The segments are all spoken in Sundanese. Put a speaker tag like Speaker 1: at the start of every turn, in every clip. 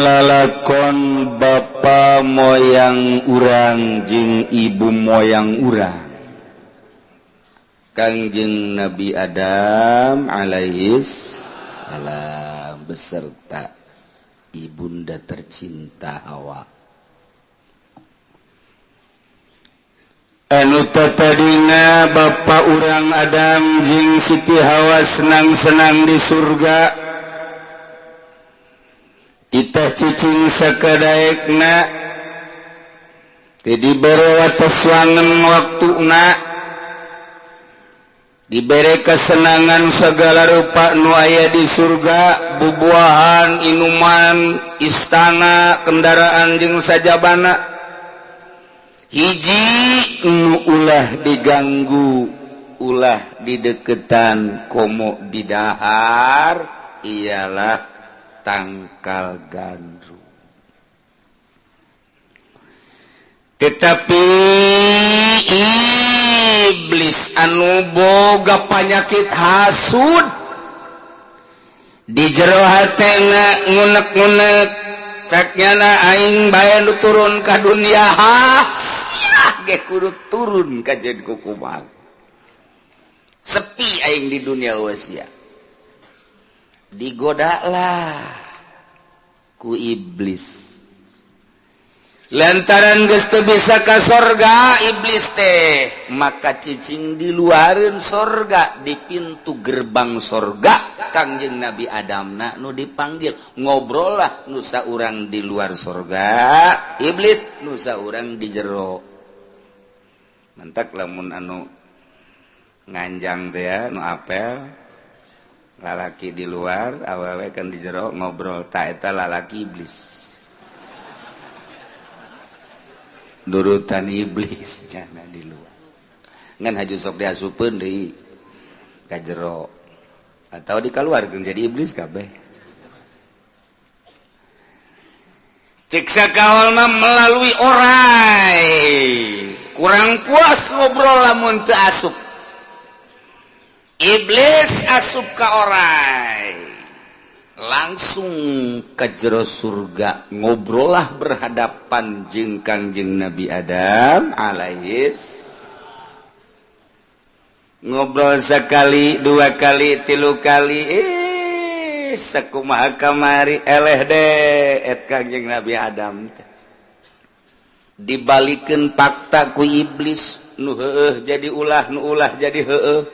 Speaker 1: Lalakon bapa moyang urang jeung ibu moyang urang, Kangjeng Nabi Adam alaihis salam beserta ibunda tercinta Hawa. Anu tadina bapa urang Adam jeung Siti Hawa senang-senang di surga, kita cicing sakadaekna, teu dibere wates wangen waktuna, dibere kesenangan segala rupa nu aya di surga, bubuahan, inuman, istana, kendaraan jeung sajabana. Hiji nu ulah diganggu, ulah dideketan, komo didahar, ialah tangkal gandrum. Tetapi iblis anu boga panyakit hasud di jero hatena, ngunek-ngunek, cek nyana, "Aing bae nu turun ka dunia, ha sia ge kudu turun ka jeung kukumaha? Sepi aing di dunia wasia." Digodalah ku iblis lantaran geus teu bisa ka sorga iblis teh, maka cicing di luareun sorga, di pintu gerbang sorga. Kangjeng Nabi Adamna nu dipanggil, ngobrol lah nu saurang di luar sorga iblis, nu saurang di jero. Mantak lamun anu nganjang teh ya, nu apel, lalaki di luar, awewe kan di jero ngobrol, ta eta lalaki iblis, nurutan iblis jana di luar. Ngan haju sok diasupeun deui ka jero atau dikaluarkeun, jadi iblis kabeh. Cek sakaol mah melalui orai, kurang puas ngobrol lamun teu asup. Iblis asup ka orai, langsung ke jero surga, ngobrollah berhadapan jeung Kangjeng Nabi Adam alaihis. Ngobrol sekali, dua kali, tilu kali, eh, sakumaha kamari eleh deh et Kangjeng Nabi Adam teh. Dibalikeun fakta ku iblis, nu heueuh jadi ulah, nu ulah jadi heueuh,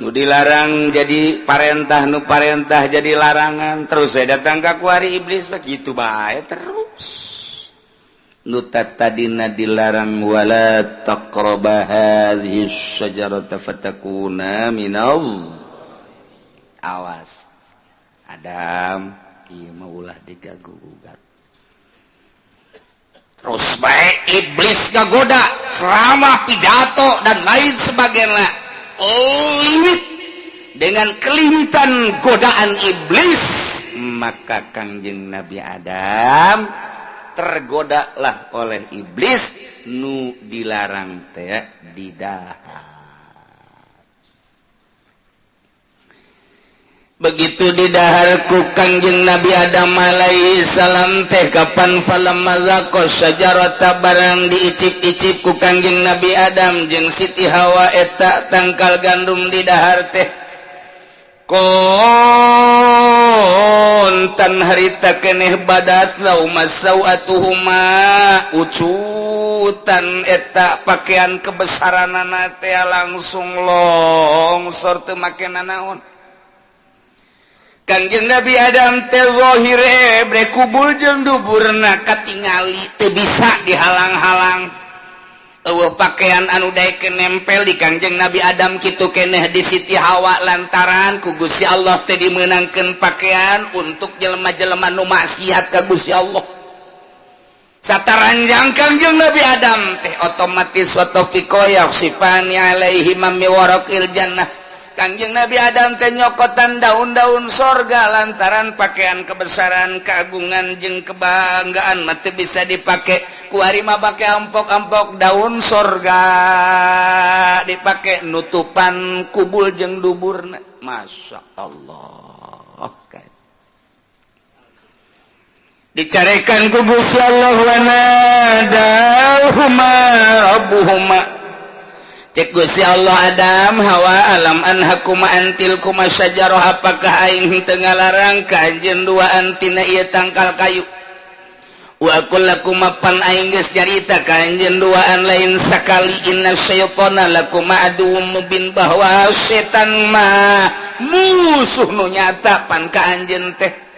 Speaker 1: nu dilarang jadi parentah, nu parentah jadi larangan. Terus saya datang ke kuari iblis begitu bae terus. Nu tadina dilarang, "Wala taqraba hadhihi syajarata fatakuna minal," "Awas Adam, ieu mah ulah diganggu-gugat." Terus baik iblis ngagoda selama pidato dan lain sebagainya, limit dengan kelimitan godaan iblis, maka Kangjeng Nabi Adam tergodalah oleh iblis, nu dilarang teh didahar. Begitu didahar ku Kangjeng Nabi Adam alaihi salam teh, kapan falamma dzaqa syajarata, barang diicip-icip ku Kangjeng Nabi Adam jeung Siti Hawa eta tangkal gandum didahar teh, kontan harita keneh badat lahuma sawatuhuma, ucutan eta pakaian kebesaranana teh langsung longsor, teu make nanaon. Kangjeng Nabi Adam teh zahire bre kubul jeung duburna katingali, teu bisa dihalang-halang. Eueuh pakaian anu daekeun nempel di Kangjeng Nabi Adam, kitu keneh di Siti Hawa, lantaran ku Gusti Allah teh dimeunangkeun pakaian untuk jelema-jelema nu maksiat ka Gusti Allah. Sataranjang Kangjeng Nabi Adam teh otomatis wa tafiqa yakhsifani alaihi min waraqil jannah. Kangjeng Nabi Adam teh nyokotan daun-daun sorga, lantaran pakaian kebesaran, keagungan jeung kebanggaan mah teu bisa dipake. Kuari mah pake ampok-ampok daun sorga, dipake nutupan kubul jeung duburna. Masya Allah kan. Dicarekan ku Gusti Allah, wa nadahuma rabbuhuma. Cek Gusti Allah, "Adam, Hawa, alam anhakuma an tilkuma syajarah? Apakah aing teu ngalarang ka anjeun duaan tina ieu tangkal kayu? Wa aqul lakuma, pan aing geus nyarita ka anjeun duaan lain sakali, inna syaitana lakuma aduwwum mubin, bahwa setan mah musuh nu nyata pan ka anjeun teh.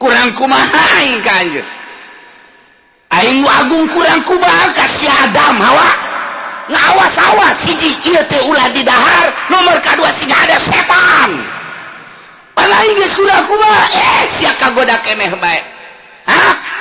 Speaker 1: Kurang kumaha aing ka anjeun? Aing nu agung kurang kumaha ka si Adam, Hawa? Ngawas-awas, hiji ieu teh ulah didahar, nomor kadua siga ada setan. Pan aing geus kurang kumaha, eh sia kagoda keneh bae. Hah?"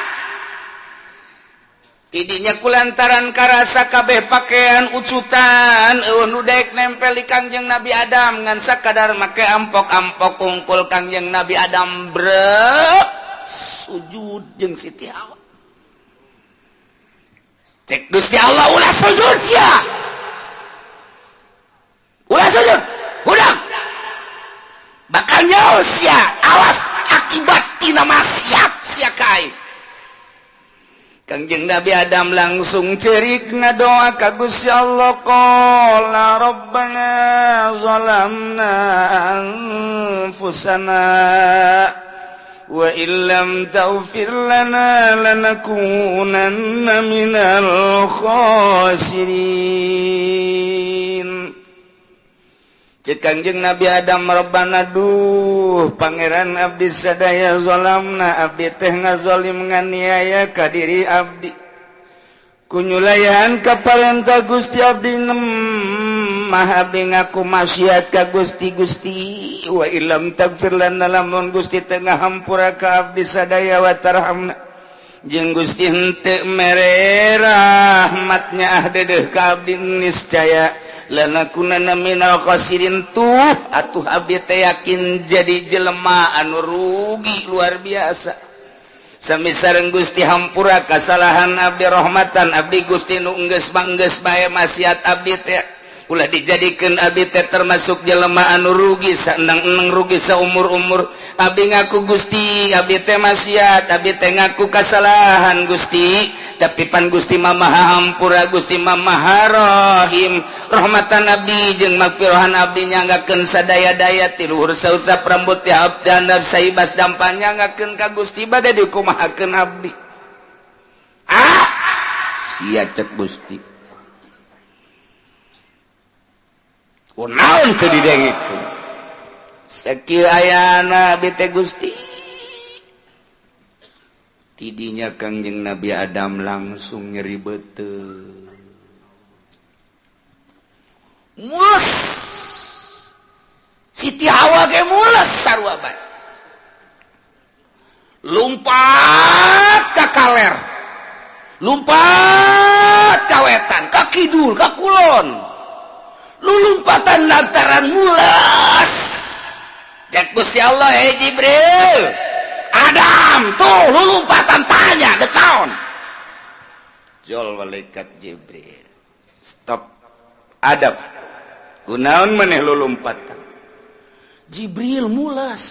Speaker 1: Tidinya kulantaran karasa kabeh pakaian ucutan, euweuh nu daek nempel di Kangjeng Nabi Adam, ngan sakadar make ampok-ampok kungkul. Kangjeng Nabi Adam brek sujud jeung Siti Hawa. Cek Gusti Allah, "Ulah sujud sia, ulah sujud, budak bakal nyaho sia. Awas akibat tina maksiat sia ka aing." Kangjeng Nabi Adam langsung cerik ngadoa ka Gusti Allah, qala rabbana zalamna anfusana wa illam taghfir lana lanakunanna minal khasirin. Cek Kangjeng Nabi Adam, rabbana, duh Pangeran abdi sadaya, zalamna, abdi teh ngazolim, nganiaya ka diri abdi kunyulayan ka parentah Gusti. Abdi mah abdi ngaku maksiat ka Gusti. Gusti, wa illam taghfir lana, lamun Gusti teu ngahampura ka abdi sadaya, wa tarhamna, jeung Gusti henteu mere rahmatnya ah dedeh ka abdi, niscaya lanakunanna minal khasirin. Tuh atuh abdi teh yakin jadi jelema anu rugi luar biasa. Sami sareng Gusti hampura kasalahan abdi, rahmatan abdi Gusti. Nu enggeus mah enggeus bae maksiat abdi teh, ulah dijadikeun abdi teh termasuk jelema anu rugi saendang-endang, rugi saumur-umur. Abdi ngaku Gusti, abdi teh maksiat, abdi teh ngaku kasalahan Gusti, tapi pan Gusti mah Maha Hampura, Gusti mah Maha Rahim. Rahmatan abdi jeung magfirohan abdi, nyanggakeun sadaya-daya ti luhur sausap rambut ti handap saibas dampa, nyanggakeun ka Gusti. Bade dikumahakeun abdi? Ah sia, cek Gusti, kunaon teu didengekeun? Sakieu ayana abdi teh Gusti. Tidinya Kangjeng Nabi Adam langsung nyeri beuteung, mules. Siti Hawa ge mules sarua bae, lumpat ka kaler, lumpat ka wetan, ka kidul, ka kulon, lulumpatan lantaran mules. Cek Gusti Allah, "Hei Jibril, Adam tuh lulumpatan, tanya dek naon?" Jol malaikat Jibril, "Stop. Adam, kunaon maneh lulumpatan?" "Jibril, mules."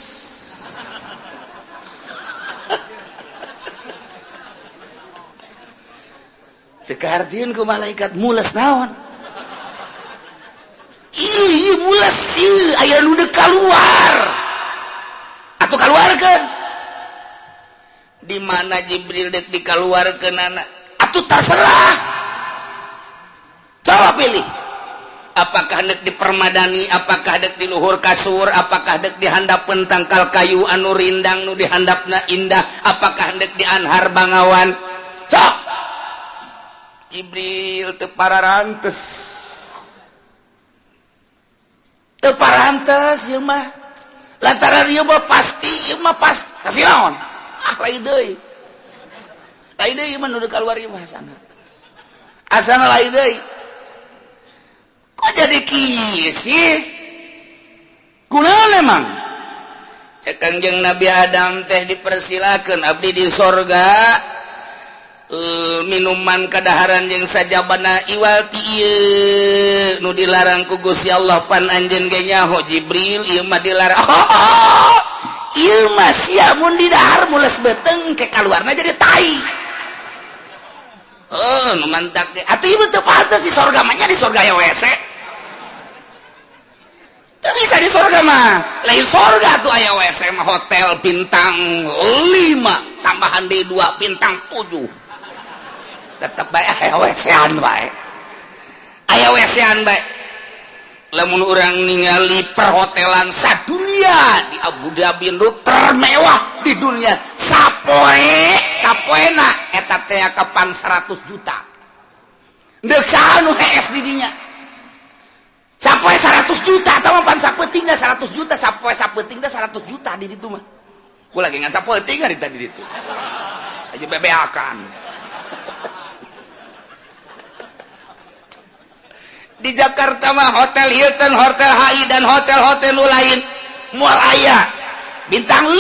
Speaker 1: Teu kahartieun ku malaikat, mules naon? Ih, mules sih, aya nu deuk keluar atau keluarkan. Di mana Jibril dek dikeluarkeun anak? Atuh terserah, coba pilih, apakah dek di permadani, apakah dek di luhur kasur, apakah dek di handapeun tangkal kayu anu rindang nu dihandapna indah, apakah dek di anhar bangawan, cok. Jibril teu pararantes, teu parantes ieu mah, lantaran ieu mah pasti, ieu mah pasti kasih naon. Ah, lain deui, lain deui mah nu keluar ieu mah asana, asana lain deui. Kok jadi kieu sih? Kunaon emang? Cek Kangjeng Nabi Adam teh, dipersilakan abdi di sorga, minuman kadaharan jeung sajabana iwal ti ieu nu dilarang ku Gusti Allah. Pan anjeun ge nyaho Jibril, ieu mah dilarang. Oh, Ieu mah sia mun didahar mules beuteung ke kaluarna jadi tai. Oh, nu mantak ge. Atuh ieu teu pantes di sorga mah, nya di sorga aya WC. Teu bisa di sorga mah. Lain sorga tuh aya WC mah, hotel bintang 5 tambahan D 2 bintang 7. Tetep bae aya WC-an bae. Aya WC-an bae. Lamun urang ningali perhotelan sadunia di Abu Dhabi nu termewah di dunia, sapoe sapoena eta teh kapan 100 juta. Deuk saha nu hees di dinya? Sapoe 100 juta atau pan sapeuting 100 juta, sapoe sapeuting 100 juta di ditu mah. Ku lagi ngan sapeuting hari tadi ditu. Aja bebeakan. Di Jakarta mah Hotel Hilton, Hotel HI dan hotel-hotel nu lain moal aya bintang 5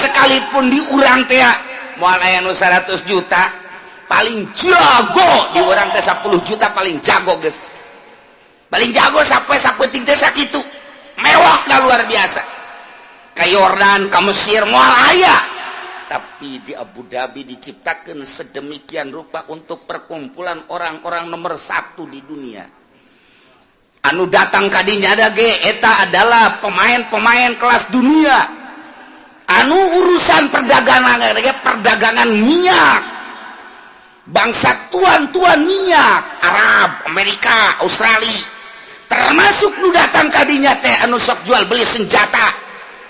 Speaker 1: sekalipun di urang teh moal aya nu 100 juta. Paling jago di urang teh 10 juta paling jago geus. Paling jago sampai sapeuting teh sakitu. Mewah dah luar biasa. Ka Yordan, ka Mesir moal aya. Tapi di Abu Dhabi diciptakan sedemikian rupa untuk perkumpulan orang-orang nomor 1 di dunia. Anu datang kadinya ada ge eta adalah pemain-pemain kelas dunia. Anu urusan perdagangan ge perdagangan minyak. Bangsa tuan-tuan minyak Arab, Amerika, Australia. Termasuk nu datang kadinya teh anu sok jual beli senjata,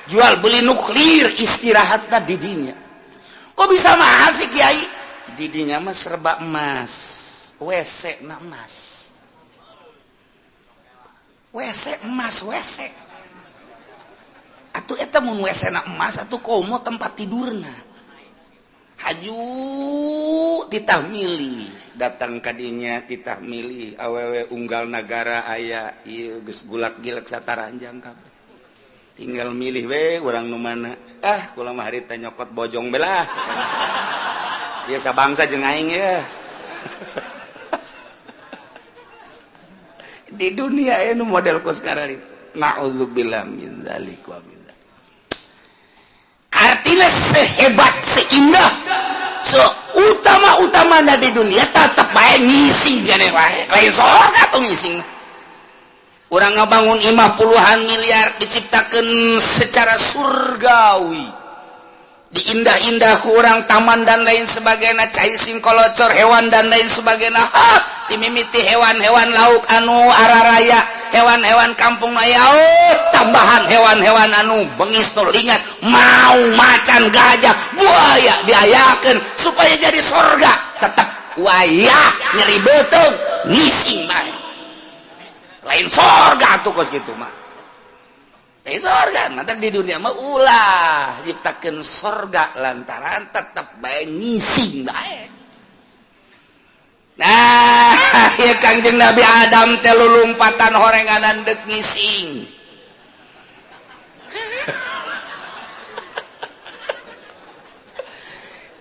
Speaker 1: jual beli nuklir, istirahatna di dinya. Kok bisa mahal sih Kiai? Di dinya mah serba emas, WC na emas. WC emas, WC. Atuh eta mun WC na emas atuh komo tempat tidurna. Haju titah milih datang kadinya, titah milih awewe unggal nagara aya ieu geus gulak-gilek sataranjang kabeh. Tinggal milih we urang nu mana. Ah, kula mah harita nyokot bojong belah. Ieu sabangsa jeung aing ya. Di dunia ini model kos sekarang itu. Na'udzubillah min dzalik wa min dzalik. Artinya sehebat, seindah, seutama-utamanya di dunia tetep bae ngising jane wae. Lain sorga tuh ngising. Urang ngabangun imah puluhan miliar diciptakan secara surgawi. Diindah-indah ku urang taman dan lain sebagainya, cai singkolocor hewan dan lain sebagainya. Ha, timimiti hewan-hewan lauk anu araraya, hewan-hewan kampung aya, oh, tambahan hewan-hewan anu bengis nu lingas, mau macan, gajah, buaya diayakeun supaya jadi sorga. Tetep wayah nyeri beuteung ngising bae. Lain sorga tuh kos gitu mah. Lain sorga, nanti di dunia mah ulah nyiptakeun sorga lantaran tetep bae ngising bae. Nah, ya Kangjeng Nabi Adam teh lulumpatan horenganan deuk ngising.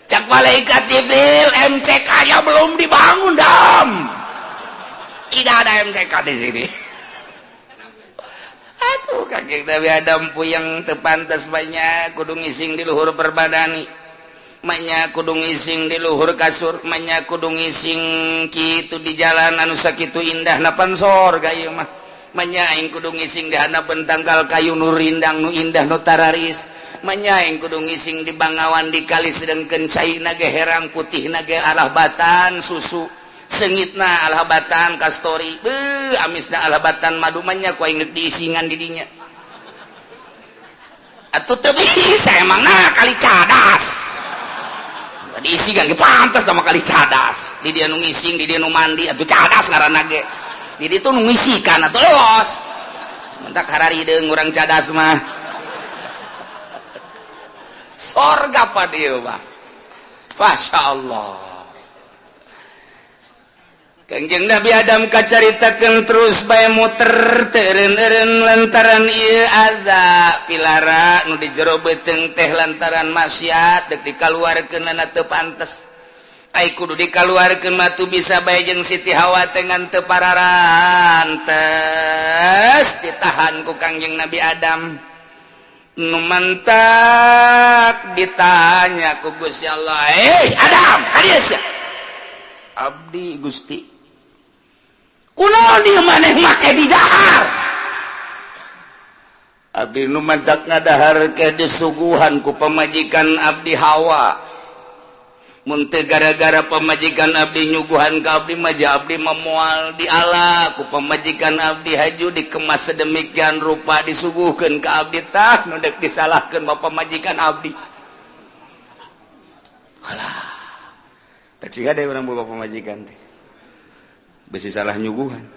Speaker 1: Cak malaikat Jibril, MCK-nya belum dibangun, Dam. Tidak ada MCK di sini. Aduh, Kangjeng Nabi Adam puyeng teu pantes banyak kudu ngising di luhur perbadani. Manya kudu ngising di luhur kasur, manya kudu ngising kitu di jalan anu sakitu indah napan sorga ieu mah. Manya aing kudu ngising di handapeun tangkal kayu nu rindang nu indah nu tararis. Manya aing kudu ngising di bangawan di kali sedengkeun caina ge herang putihna ge arah batan susu. Sengitna alah batan kastori, beuh amisna alah batan madu manya ku aing geus diisingan di dinya. Atuh teu bisa emang nah kali cadas. Diisi kan pantas sama kali cadas. Di dia nu ngising, di dia nu mandi, atuh cadas ngaranna ge. Di ditu nu ngisikan atuh los. Mentak hararideung urang cadas mah. Sorga pa dieu mah. Masya Allah. Kangjeng Nabi Adam kacaritakeun terus bae muter teureun-eureun lantaran ieu azab pilara nu di jero beuteung teh lantaran maksiat deuk dikaluarkeunana teu pantes. Ai kudu dikaluarkeun mah tu bisa bae jeung Siti Hawa teh ngan teu pararantes ditahan ku Kangjeng Nabi Adam. Nu mantak ditanya ku Gusti Allah, "Eh Adam, ka dieu sia?" "Abdi, Gusti." "Kunaon ieu maneh make di dahar?" "Abdi nu mantak ngadahar ke disuguhan ku pamajikan abdi, Hawa. Mun teu gara-gara pamajikan abdi nyuguhan ka abdi mah, abdi mah moal diala ku pamajikan abdi. Haju dikemas sedemikian rupa, disuguhkeun ka abdi. Tah, nu dek disalahkeun bapak pamajikan abdi." Alah, tak ciga deh urang bawa pamajikan teh besi salah nyuguhan.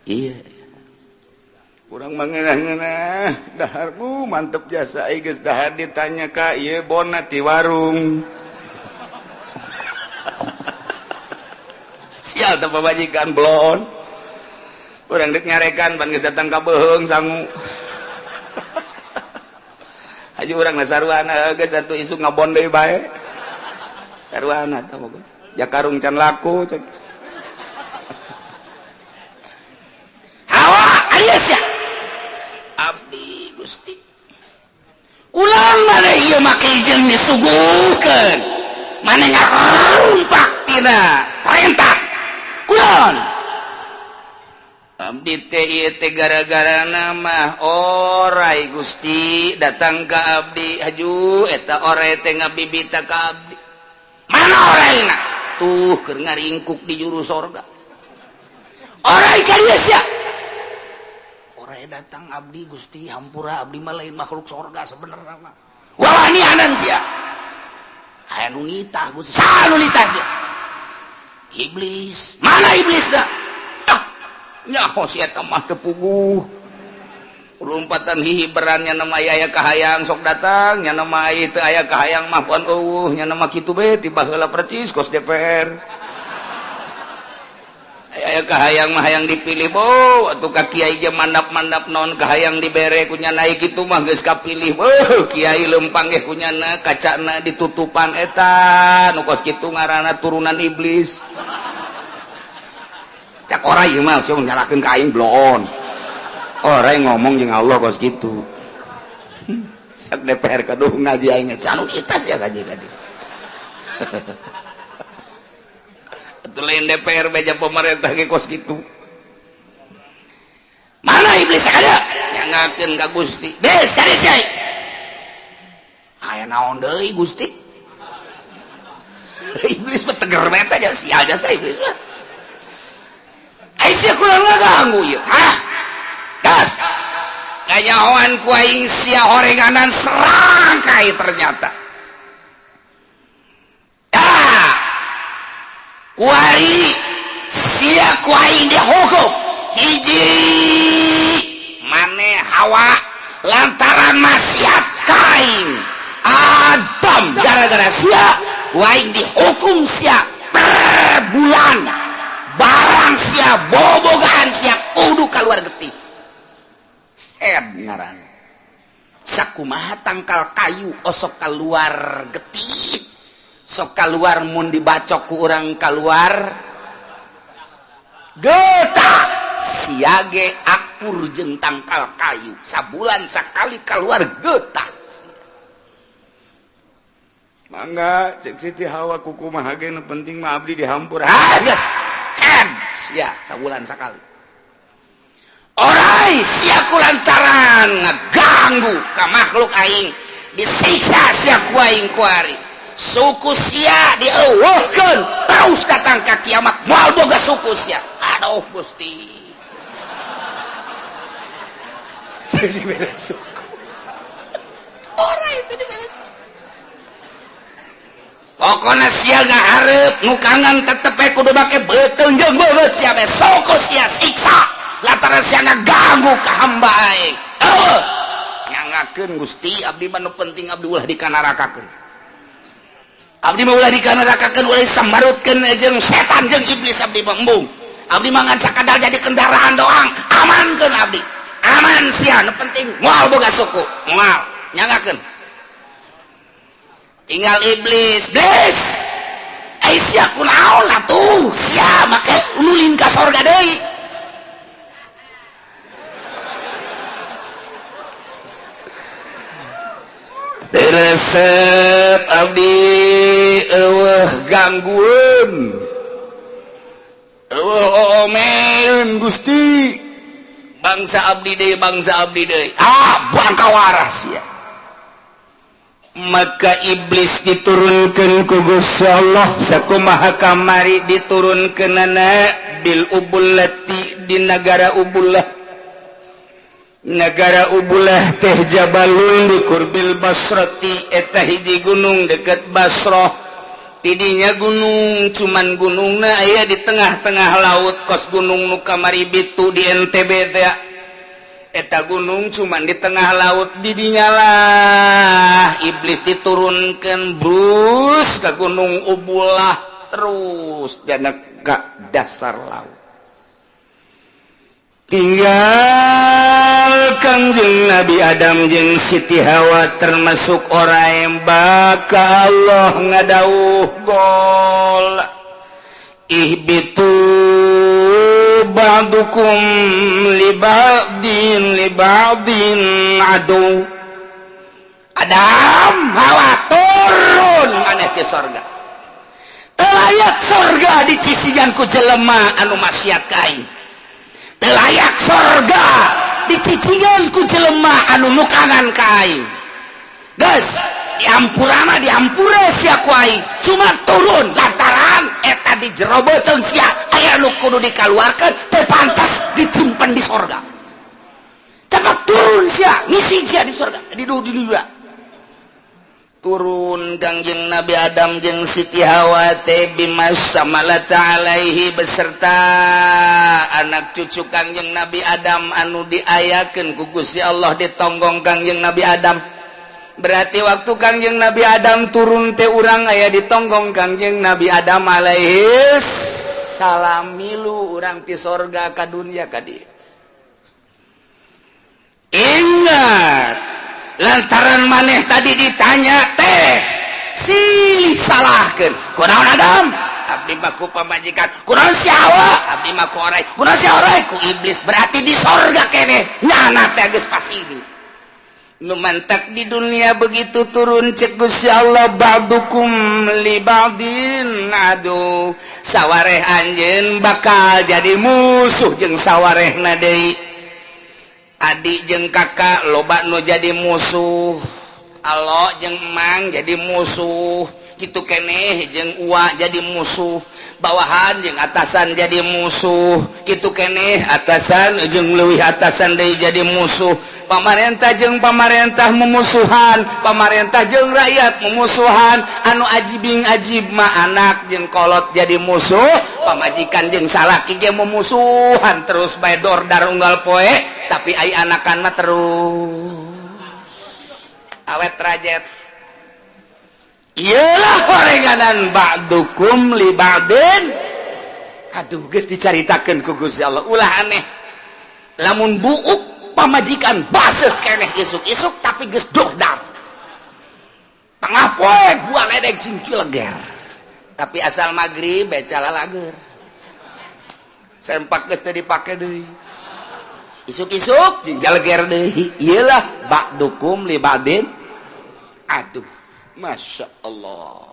Speaker 1: Iya, kurang mangeunah-ngeunah daharmu mantep jasa. Ai geus dahar ditanya ka ieu bona ti warung. Sial teh pamajikan blon. Urang dek nyarekan pan geus datang ka beuheung sangu. Haji urang na saruana geus satu isuk ngabon deui bae. Saruana tah bagus. Ja karung can laku cek. Hawa, aya sia? "Abdi, Gusti." "Ulang maneh ieu make jeung disuguhkeun? Maneh ngarumpak tina perintah kulon?" "Abdi teh ieu teh gara-gara nama orai, Gusti, datang ka abdi. Haju eta orai teh ngabibita ka abdi." "Mana oraina?" "Tuh, keur ngaringkuk di juru sorga." "Orai, ka dieu sia." "Orai datang abdi, Gusti. Hampura, abdi mah lain makhluk sorga sebenarnya mah." "Wawanianan sia." "Aya nu nitah, Gusti." "Saha nu nitah sia?" "Iblis." "Mana iblis dah?" "Ah, nyaho si eta mah teu puguh lompatan hihiberan. Nya nama aya kahayang sok datang, nya nama teu aya kahayang mah pon euweuh. Nya nama kitu be ti baheula percis kos DPR. Aya kahayang mah hayang dipilih bo atuh ka kiai ge mandap-mandap naon kahayang dibere ku nya naik kitu mah geus kapilih. Beuh, kiai lempang ge ku nyana kacana ditutupan. Eta nu kos kitu ngaranna turunan iblis." Cak ora ieu mah sia nyalahkeun ka aing bloon. Ora ngomong jeung Allah kos kitu. Sak DPR kaduh ngaji aing canu kita sia ngaji tadi. Atuh lain DPR beja pemerintah ge kos kitu. "Mana iblis kada?" Nyangakeun ka Gusti. "Des, cari sia. Aya naon deui, Gusti?" Iblis mah teger bae teh, sial jasa iblis mah. "Ai sia kurang ngaganggu ieu? Hah? Gas. Kanyahoan ku aing sia horenganan serangkai ternyata. Ah! Kuari sia ku aing dihukum. Hiji, maneh Hawa lantaran maksiat ka aing. Adam, gara-gara sia ku aing dihukum sia per bulan barang sia bobogaan sia kudu keluar getih." Ed ngaran sakumaha tangkal kayu osok keluar getih, sok keluar mun dibacok ku urang keluar getah, siage akur jeung tangkal kayu, sabulan sakali keluar getah. Mangga, cek Siti Hawa, kuku mah ge nu penting mah abdi dihampura. Ah, geus. Head sia sabulan sakali. Orai, sia ku lantaran ngaganggu ka makhluk aing disiksa sia ku aing kuari. Suku sia dieuweuhkeun terus datang ka kiamat moal boga suku sia." "Aduh, Gusti." Jadi beda suku. Orai itu dibere suku. Pokoknya sia ngahareup nukangan tetep we kudu make beuteung jeung beungeut sia be, suku sia siksa lantaran sia ngaganggu ka hamba aing. Eueuh. "Nyangakeun, Gusti, abdi mah nu penting abdi ulah dikanarakakeun. Abdi mah ulah dikanarakakeun, ulah disambarutkeun jeung setan jeung iblis, abdi mah embung. Abdi mah ngan sakadar jadi kendaraan doang, amankeun abdi. Aman sia, nu penting moal boga suku, moal nyangakeun." Tinggal iblis, "Iblis, ai sia kunaon atuh? Sia make ulin ka sorga deui." Teu resep abdi, euweuh gangguan, euweuh omeun. Gusti, bangsa abdi deui, bangsa abdi deui. Ah, bangka waras ya. Maka iblis diturunkan ku Gusti Allah. Sakumaha kamari diturunkeunana? Bil ubullati, di negara Ubullah. Negara Ubullah teh jabalun di qurbil Basrati, eta hiji gunung deket Basroh. Tidinya gunung, cuman gunungna aya di tengah-tengah laut, kos gunung nu kamari bitu di NTB teh. Eta gunung cuman di tengah laut. Didinya lah iblis diturunkan, brus ke gunung Ubulah, terus dan ke dasar laut. Tinggal Kangjeng Nabi Adam jeung Siti Hawa, termasuk orang yang bakal Allah ngadauh gol, "Ihbitu ba'dukum li ba'din li ba'din adu." Adam, Hawa, turun maneh ke sorga. Teu layak sorga dicicigan ku jelema anu maksiat ka aing. Teu layak sorga dicicigan ku jelema anu nukangan ka aing. Geus diampurana, diampura sia ku aing, cuma turun lantaran eta di jero beuteung sia aya nu kudu dikaluarkeun, teu pantas disimpan di sorga. Cepat turun sia, ngisi sia di sorga, di dunia. Turun Kangjeng Nabi Adam jeung Siti Hawa teh bimas samalata alaihi, beserta anak cucu Kangjeng Nabi Adam anu diayakeun ku Gusti Allah ditonggong Kangjeng Nabi Adam. Berarti waktu Kangjeng Nabi Adam turun teh urang aya ditonggong Kangjeng Nabi Adam alaihi salam. Milu urang ti sorga ka dunia ka dieu. Ingat, lantaran maneh tadi ditanya teh silih salahkeun, "Kunaon Adam?" "Abdi mah ku pamajikan." "Kunaon si Hawa?" "Abdi mah ku orai." "Kunaon si orai?" "Ku iblis." Berarti di sorga keneh nyana teh geus pasti nu mantak di dunia. Begitu turun, cek Gusti Allah, "Ba'dukum li ba'din adu." Sawareh anjeun bakal jadi musuh jeung sawarehna deui. Adik jeung kakak loba nu jadi musuh, alo jeung emang jadi musuh, gitu keneh jeung ua jadi musuh, bawahan jeung atasan jadi musuh, gitu keneh atasan jeung leuwih atasan deui jadi musuh, pamarentah jeung pamarentah memusuhan, pamarentah jeung rakyat memusuhan. Anu ajibing ajib mah anak jeung kolot jadi musuh, pamajikan jeung salaki ge memusuhan terus bae, dordar unggal poe. Tapi ai anakan mah terus awet rajet. Iyalah horenganan ba'dukum li ba'din. Aduh, geus dicaritakeun ku Gusti Allah. Ulah aneh lamun buuk pamajikan baseuh keneh isuk-isuk, tapi geus dordar tengah poe gua ledek sing cileger, tapi asal maghrib bae lalager, sempak geus teu dipake deui, isuk-isuk jing jaleger deui. Iyalah ba'dukum li ba'din. Aduh, Masya Allah,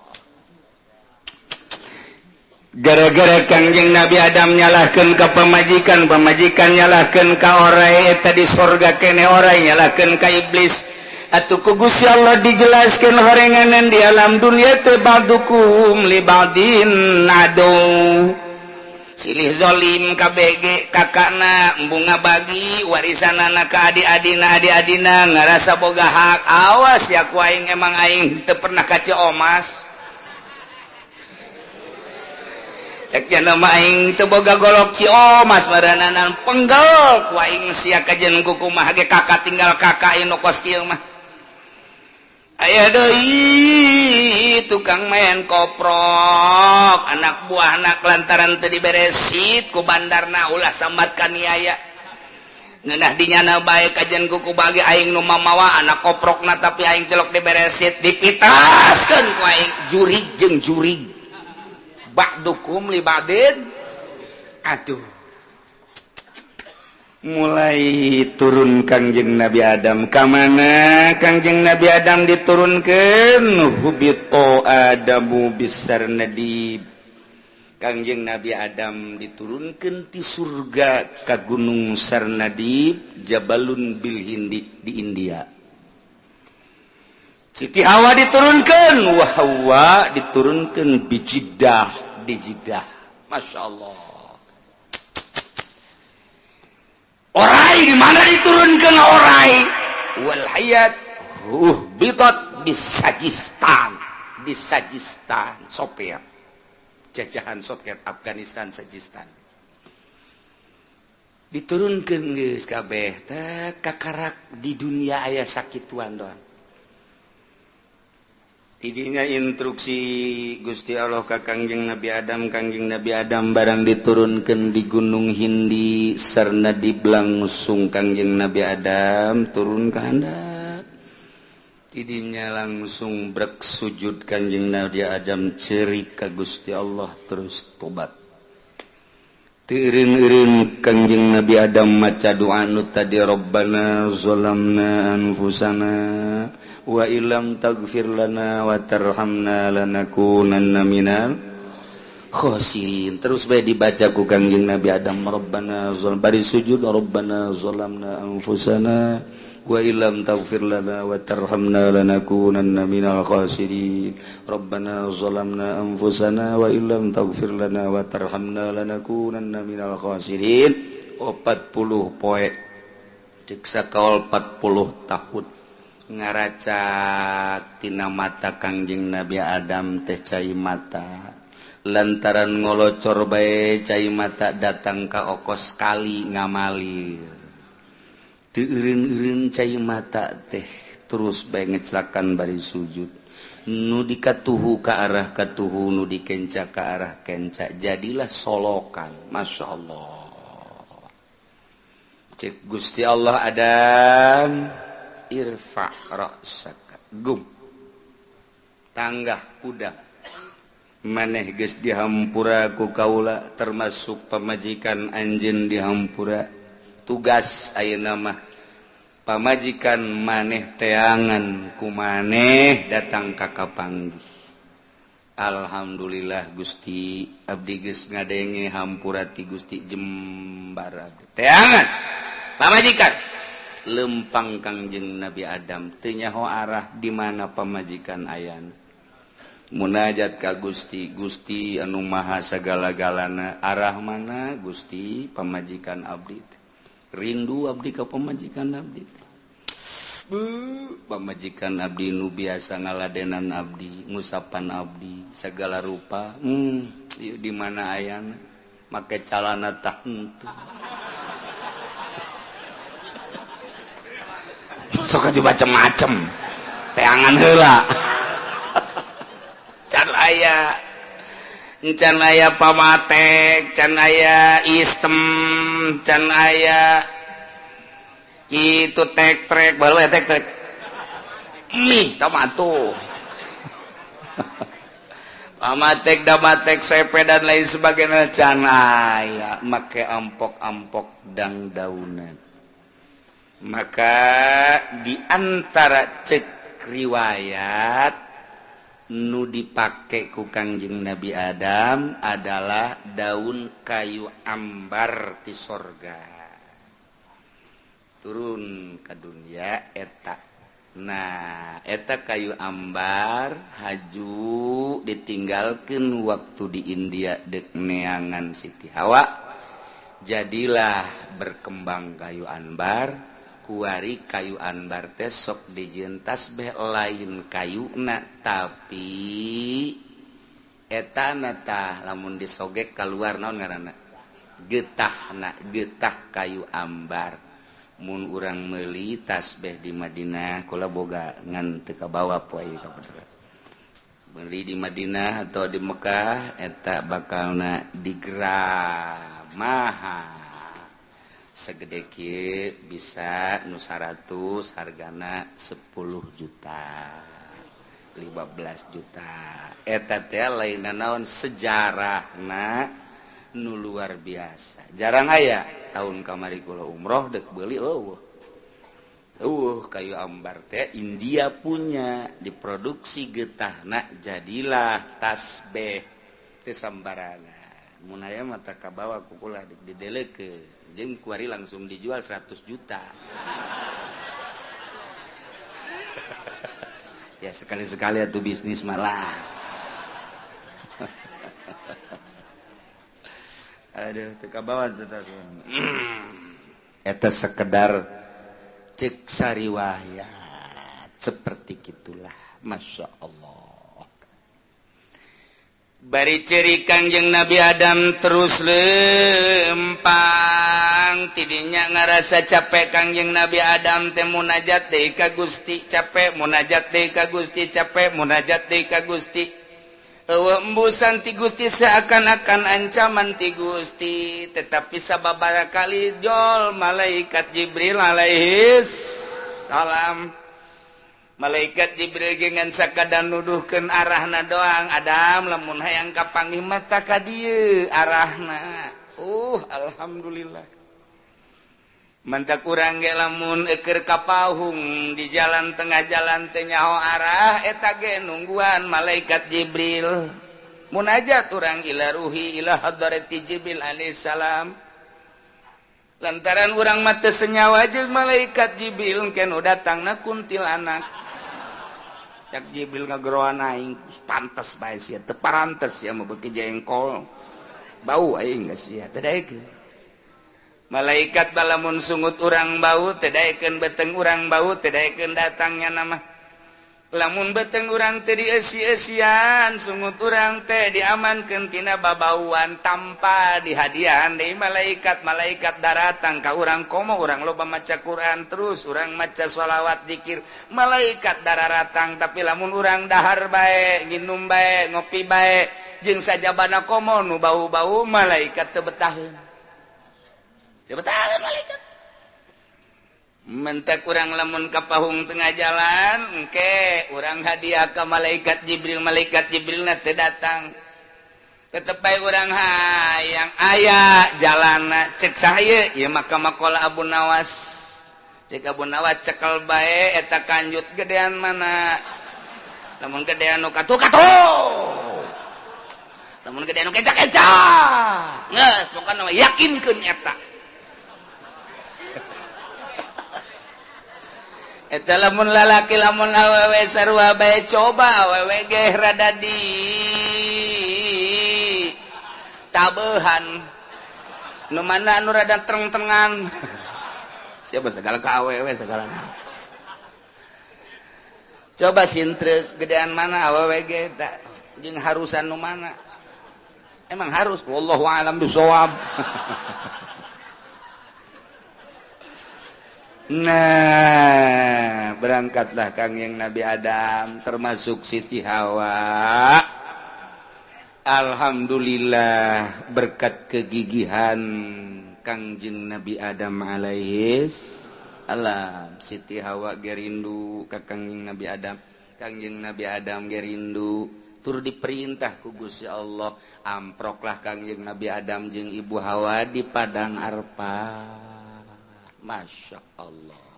Speaker 1: gara-gara Kangjeng Nabi Adam nyalahkan ke pemajikan, pemajikan nyalahkan ka orai, eta di sorga kene orai nyalahkan ka iblis. Atuh ku Gusti Allah dijelaskan horenganan di alam dunia teh ba'dukum li ba'din adu. Silih zolim KBG. Kakakna bunga bagi warisan anak ke adik-adina, adik-adina ngerasa boga hak. "Awas ya ku aing, emang aing teu pernah ka Ciomas." Cek nama, "Aing teu boga golok Ciomas marananan, penggal ku aing sia kajen kuku mah ge." Kakak tinggal kakak anu kos kieu mah. Aya deui tukang main koprok, anak buah anak lantaran teu diberesit ku bandarna. Ulah sambat kaniaya, ngeunah dinyana bae kajen kuku bagi aing nu mamawa anak koprokna, tapi aing tilok diberesit, dipitaskeun ku aing. Jurig jeung jurig, ba'dukum li ba'din. Aduh. Mulai turun Kangjeng Nabi Adam ka mana? Kangjeng Nabi Adam diturunkeun hubito Adamu bisarnadib. Kangjeng Nabi Adam diturunkeun ti surga ka Gunung Sarnadib, Jabalun bil Hindi di India. Siti Hawa diturunkeun, wa Hawa diturunkeun bi Jiddah di Jiddah. Masya Allah. Orai di mana diturunkan orai? Wal hayat bitot di Sajistan, di Sajistan, Soviet. Jajahan Soviet Afghanistan Sajistan. Diturunkan geus kabeh teh kakarak di dunia aya sakituan doang. Tidinya instruksi Gusti Allah ka Kangjeng Nabi Adam, Kangjeng Nabi Adam barang diturunkan di Gunung Hindi Sarnadib langsung Kangjeng Nabi Adam turun ke handap. Tidinya langsung brek sujud Kangjeng Nabi Adam cerik ka Gusti Allah terus tobat. Teu eureun-eureun Kangjeng Nabi Adam maca doa nu tadi Rabbana zalamna anfusana wa illam taghfir lana wa tarhamna lanakunanna minal khasirin. Terus bae dibaca ku Kangjeng Nabi Adam Rabbana zalam bari sujud Rabbana zalamna anfusana wa illam taghfir lana wa tarhamna lanakunanna minal khasirin. Rabbana zalamna anfusana wa illam taghfir lana wa tarhamna lanakunanna minal khasirin. 40 poe cek sakaol 40 tahun ngaracak tina mata Kangjeng Nabi Adam teh cai mata lantaran ngolocor bae cai mata datang ka okos kali ngamalir teu eureun-eureun cai mata teh terus bae ngeclakan bari sujud nu dikatuhu ka arah katuhu nu dikenca ka arah kenca jadilah solokan. Masya Allah. Cek Gusti Allah Adam irfa ra'saka gum tanggah kuda maneh geus dihampura ku kaula termasuk pamajikan anjeun dihampura tugas ayeuna mah pamajikan maneh teangan ku maneh datang ka kapanggih. Alhamdulillah Gusti abdi geus ngadenge hampura ti Gusti jembar abdi teangan pamajikan lempang Kangjeng Nabi Adam teu nyaho arah di mana pamajikan ayana munajat ka Gusti Gusti anu maha sagala-galana arah mana Gusti pamajikan abdi rindu abdi ka pamajikan abdi pamajikan abdi nu biasa ngaladenan abdi ngusapan abdi segala rupa di mana ayana make calana tah henteu sok aja macem-macem teangan heula can aya can aya pamatek can aya istem can aya kitu tek trek baru tek trek mih tomato pamatek damatek sepe dan lain sebagainya can aya make ampok-ampok dang daunan. Maka diantara cek riwayat nu dipake ku Kangjeng Nabi Adam adalah daun kayu ambar ti sorga turun ke dunia eta. Nah eta kayu ambar haju ditinggalkeun waktu di India dek neangan Siti Hawa jadilah berkembang kayu ambar. Kuari kayu anbar teh sok dijieun tasbih lain kayuna tapi etana tah lamun disogek keluar naon ngaranna getahna getah kayu ambar. Mun urang meuli tasbih di Madinah kula boga ngan teu kabawa poe ka beli di Madinah atau di Mekah eta bakalna digeram mahal segede kieu bisa nu 100 hargana 10 juta 15 juta eta teh lain naon sejarahna nu luar biasa jarang aya. Tahun kamari kula umroh dek beli eueuh. Eueuh kayu ambar teh India punya diproduksi getahna jadilah tasbih teh sambarangan. Mun aya mah tah kabawa ku kula didelekeun jeung kuari langsung dijual 100 juta. Ya sekali-sekali atuh bisnis malah. Aduh, teu kabawa teh. Eta sekedar cek sariwayat seperti gitulah. Masya Allah. Bari ceri Kangjeng Nabi Adam terus lempang tidinya ngarasa capek Kangjeng Nabi Adam teh munajat deui ka Gusti capek munajat deui ka Gusti capek munajat deui ka Gusti. Eueuh embusan ti Gusti seakan-akan ancaman ti Gusti, tetapi sababaraha kali jol malaikat Jibril alaihis salam. Malaikat Jibril gengan sakadar nuduhkeun arahna doang, Adam lamun hayang kapanggih mata ka dieu arahna. Alhamdulillah. Mantak urang ge lamun eukeur ka pahung di jalan tengah jalan teh nyaho arah eta ge nungguan malaikat Jibril. Munajat urang ila ruhi ila hadrati Jibril alaihissalam. Lantaran urang mah teu senyawa jeung malaikat Jibril engke nu datangna kuntilanak. Cak Jibril ngageroan aing pantes bae sia teu parantes sia mah beuki jengkol. Bau aing geus sia teu daekeun. Malaikat balamun sungut urang bau teu daekeun beteng urang bau teu daekeun datangnya nama. Lamun beteng urang teh dieusi-eusian sungut urang teh diamankeun tina babauan tanpa dihadiahan deui malaikat. Malaikat daratang ka urang komo urang loba maca Quran terus urang maca sholawat zikir malaikat dararatang. Tapi lamun urang dahar bae nginum bae ngopi bae jeung sajabana komo nu bau-bau malaikat teu betaheun. Betahan malaikat. Mentak urang lamun ka pahung tengah jalan engke urang hadiah ka malaikat Jibril, malaikat Jibril na teu datang. Tetep bae urang hayang aya jalanna cek saha ieu mah makola Abu Nawas. Cek Abu Nawas cekel bae eta kanjut gedean mana. Lamun gedean nu katuh-katuh. Lamun gedean nu keca-keca. Geus pokona mah yakinkeun eta. Eta lamun lalaki lamun awewe sarua bae coba awewe ge rada di tabehan nu mana anu rada treng-trengan siapa segala ka awewe segala coba sintrek gedean mana awewe ge eta jeung harusan nu mana emang harus wallahu alam bisawab. Nah, berangkatlah Kangjeng Nabi Adam termasuk Siti Hawa. Alhamdulillah berkat kegigihan Kangjeng Nabi Adam alaihis salam. Siti Hawa gerindu ka Kangjeng Nabi Adam, Kangjeng Nabi Adam gerindu tur diperintah ku Gusti Allah, amproklah Kangjeng Nabi Adam jeung Ibu Hawa di padang Arfah. Masya Allah.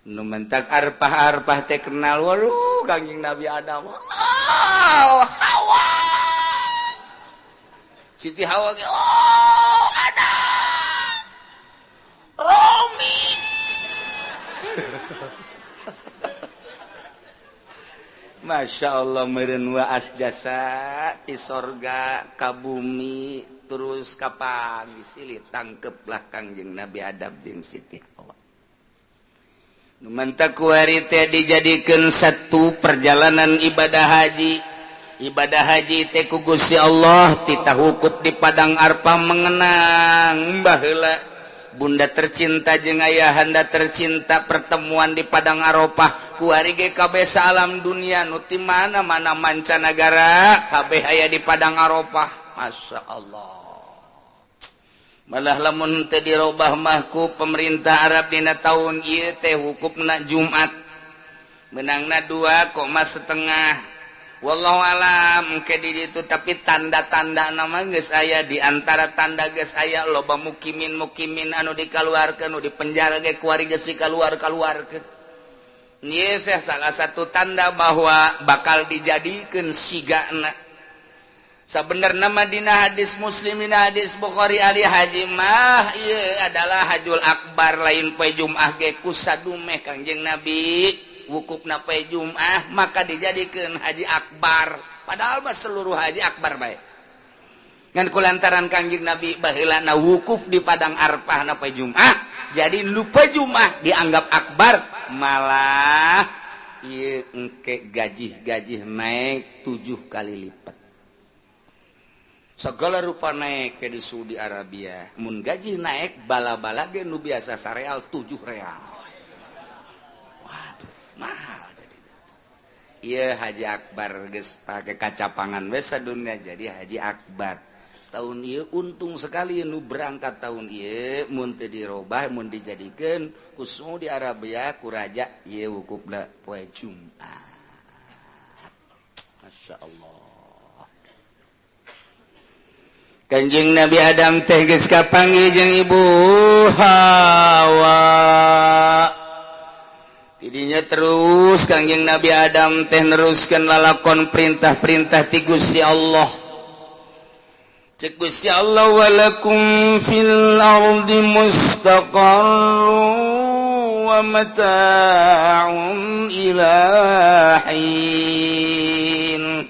Speaker 1: Nu mentak arpah-arpah teh kenal waduh Kangjeng Nabi Adam. Oh, Hawa. Siti Hawa ge oh Adam. Romi. Masya Allah meureun waas jasa ti sorga ka bumi terus kapan silih tangkeplah Kangjeng Nabi Adam jeung Siti Hawa. Nu mantak kuari teh dijadikeun satu perjalanan ibadah haji. Ibadah haji teh ku Gusti Allah titah wukuf di padang Arfah mengenang baheula bunda tercinta jeung ayahanda tercinta pertemuan di padang Arafah kuari ge kabeh alam dunia nu ti mana-mana mancanagara kabeh aya di padang Arafah. Masya Allah. Malah lamun teu dirobah mah ku pemerintah Arab dina taun ieu teh hukumna Jumat. Menangna 2,5. Wallahu alam ke di ditu, tapi tanda-tanda nama geus aya. Di antara tanda geus aya loba mukimin mukimin anu dikaluarkeun, nu di penjara ge kuari geus dikaluar-kaluarkeun. Ieu salah satu tanda bahwa bakal dijadikeun sigana. Sebenarnya mah dina hadis Muslim, dina hadis Bukhari, ari haji mah ieu adalah hajul akbar, lain poe Jumat ge kusadumeh Kangjeng Nabi wukufna poe Jumat, maka dijadikan haji akbar. Padahal mah seluruh haji akbar bae, ngan kulantaran Kangjeng Nabi baheulana wukuf di Padang Arfah na poe Jumat, jadi lupa Jumat dianggap akbar. Malah ieu engke gaji-gaji naik 7 kali lipat, segala rupa naik ke di Saudi Arabia. Mun gaji naik, bala-bala ge nu biasa sareal 7 real, waduh, mahal. Jadi iya haji akbar geus pake kacapangan we dunia jadi haji akbar tahun ieu. Untung sekali nu berangkat tahun ieu. Mun teu dirobah, mun dijadikeun ku Saudi Arabia ku raja ieu wukufna poe Jumat. Masya Allah. Kanjeng Nabi Adam teh geus kapanggih jeung Ibu Hawa. Tidinya terus Kangjeng Nabi Adam teh neruskan lalakon perintah-perintah ti Gusti Allah. Cek Gusti Allah, walakum fil ardi mustaqarrun wa mata'un ila hin.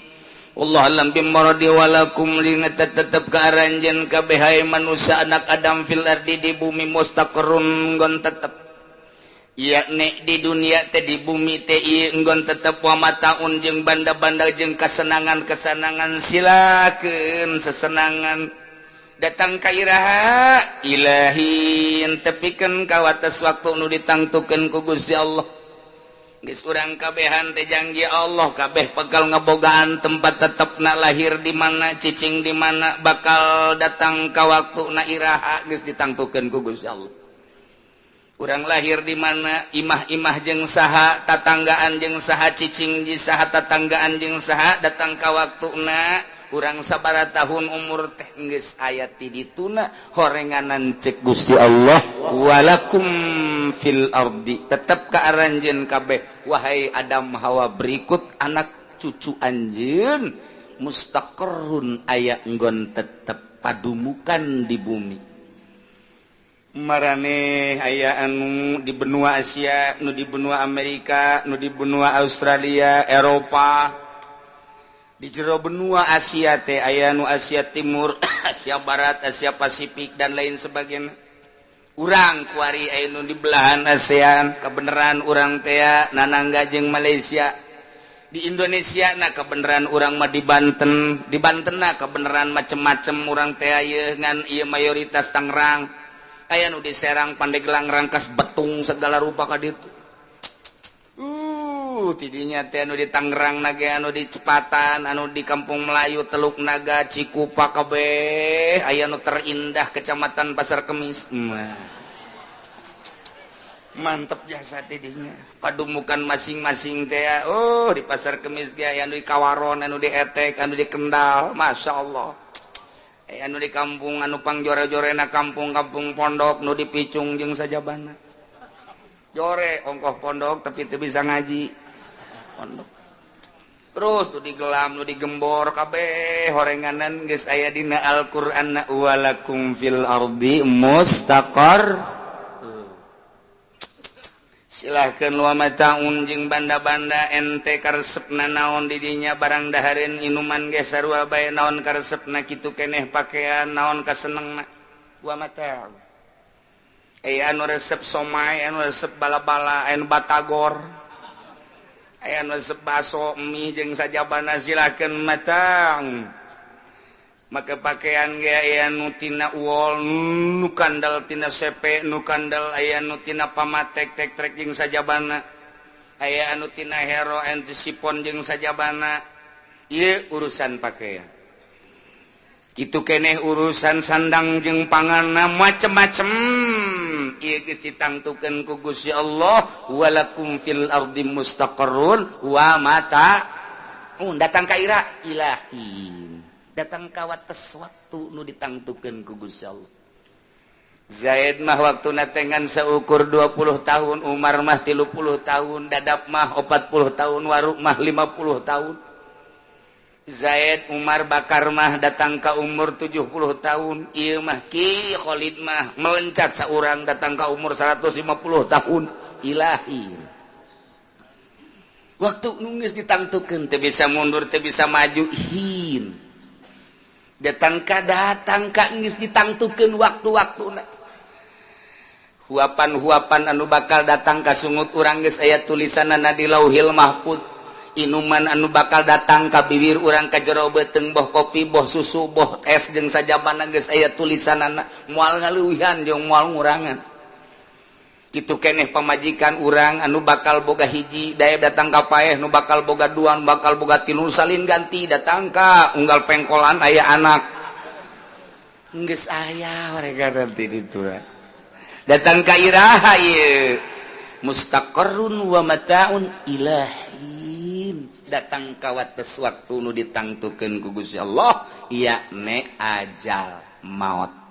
Speaker 1: Wallahu a'lam bimuradi. Walakum linget tetep ka aranjeun kabeh hai manusia anak Adam, fil ardi di bumi, mustaqarrun nggon tetep, yakni di dunia teh, di bumi teh ieu nggon tetep, wa mataun jeung banda-banda jeung kesenangan-kesenangan, silakeun sesenangan datang ka iraha, ilahin tepikeun ka wates waktu nu ditangtukeun ku Gusti Allah. Geus urang kabehan teh janji Allah kabeh bakal ngebogaan tempat tetepna, lahir di mana, cicing di mana, bakal datang ka waktu na iraha, geus ditangtukeun ku Gusti Allah. Urang lahir di mana, imah-imah jeung saha, tatanggaan jeung saha, cicing di saha, tatanggaan jeung saha, datang ka waktuna urang sabaraha tahun umur teh geus aya ti dituna horenganan. Cek Gusti Allah, walakum fil ardi tetep ka aranjeun kabeh wahai Adam, Hawa, berikut anak cucu anjeun, mustaqarrun aya nggon tetep padumukan di bumi. Marane aya anu di benua Asia, nu di benua Amerika, nu di benua Australia, Eropa. Di jero benua Asia teh aya nu Asia Timur, Asia Barat, Asia Pasifik, dan lain sebagainya. Urang kuari aya nu di belahan ASEAN, kebenaran urang teh nanangga jeung Malaysia. Di Indonesia, nah, kebenaran urang mah di Banten. Di Banten, nah, kebenaran macem-macem urang teh ieu, ngan ieu mayoritas Tangerang, aya nu di Serang, Pandeglang, Rangkas Betung, segala rupa ka ditu. Tidinya teh anu di Tangerang nage, anu di Cepatan, anu di Kampung Melayu, Teluk Naga, Cikupa kabeh aya nu terindah Kecamatan Pasar Kemis. Mantep jasa tidinya padumukan masing-masing teh. Oh, di Pasar Kemis ge aya anu di Kawaron, anu di Etek, anu di Kendal, Masya Allah. Anu di kampung anu pangjore-jorena kampung-kampung pondok, nu di Picung jeung sajabana jore ongkoh pondok tapi teu bisa ngaji pondok terus tuh digelam, nu digembor kabeh horenganan geus aya dina Al-Qur'an, walakum fil ardi mustaqar. Silahkan, wa mataun jeung banda-banda ente karesepna naon didinya, barang dahareun, inuman ge sarua bae, naon karesepna kitu keneh, pakaian naon kasenengna, wa mataun. Aya anu resep somai, anu resep bala-bala, anu batagor, aya anu resep baso, mie jeung sajabana, silakeun matang. Maka pakaian ge aya nu tina wol, nu kandel tina sepe, nu kandel aya nu tina pamatek, tek trek jeung sajabana, aya anu tina hero sipon jeung sajabana. Ieu urusan pakaian. Kitu keneh urusan sandang jeung panganna, macem-macem ieu geus ditangtukeun ku Gusti Allah, walakum fil ardi mustaqarrun wa mata. Datang ka ira ilahin, datang ka wates waktu nu ditangtukeun ku Gusti Allah. Zaid mah waktu natengan seukur 20 tahun, Umar mah 30 tahun, Dadap mah 40 tahun, Waruk mah 50 tahun. Zaid, Umar, Bakar mah datang ke umur 70 tahun. Ieu mah Ki Khalid mah melencat seorang datang ke umur 150 tahun. Ilahi, waktu nu geus ditangtukeun teu bisa mundur, teu bisa maju. Hin datang ka geus ditangtukeun waktu-waktu. Huapan-huapan anu bakal datang ka sungut urang geus aya tulisanana di Lauhil Mahfud. Inuman anu bakal datang ka bibir urang, ka jero beuteung, boh kopi, boh susu, boh es jeung sajabana, geus aya tulisanana, moal ngaleuwihan jeung moal ngurangan. Kitu keneh pamajikan urang anu bakal boga hiji daya datang ka paeh, nu bakal boga dua, nu bakal boga tilu, salin ganti, datang ka unggal pengkolan aya anak, geus aya mereka nanti itu. Datang ka iraha ieu? Mustaqarrun wa mata'un ilahin, datang ka wates waktu nu ditangtukeun ku Gusti Allah, yakni ajal maut.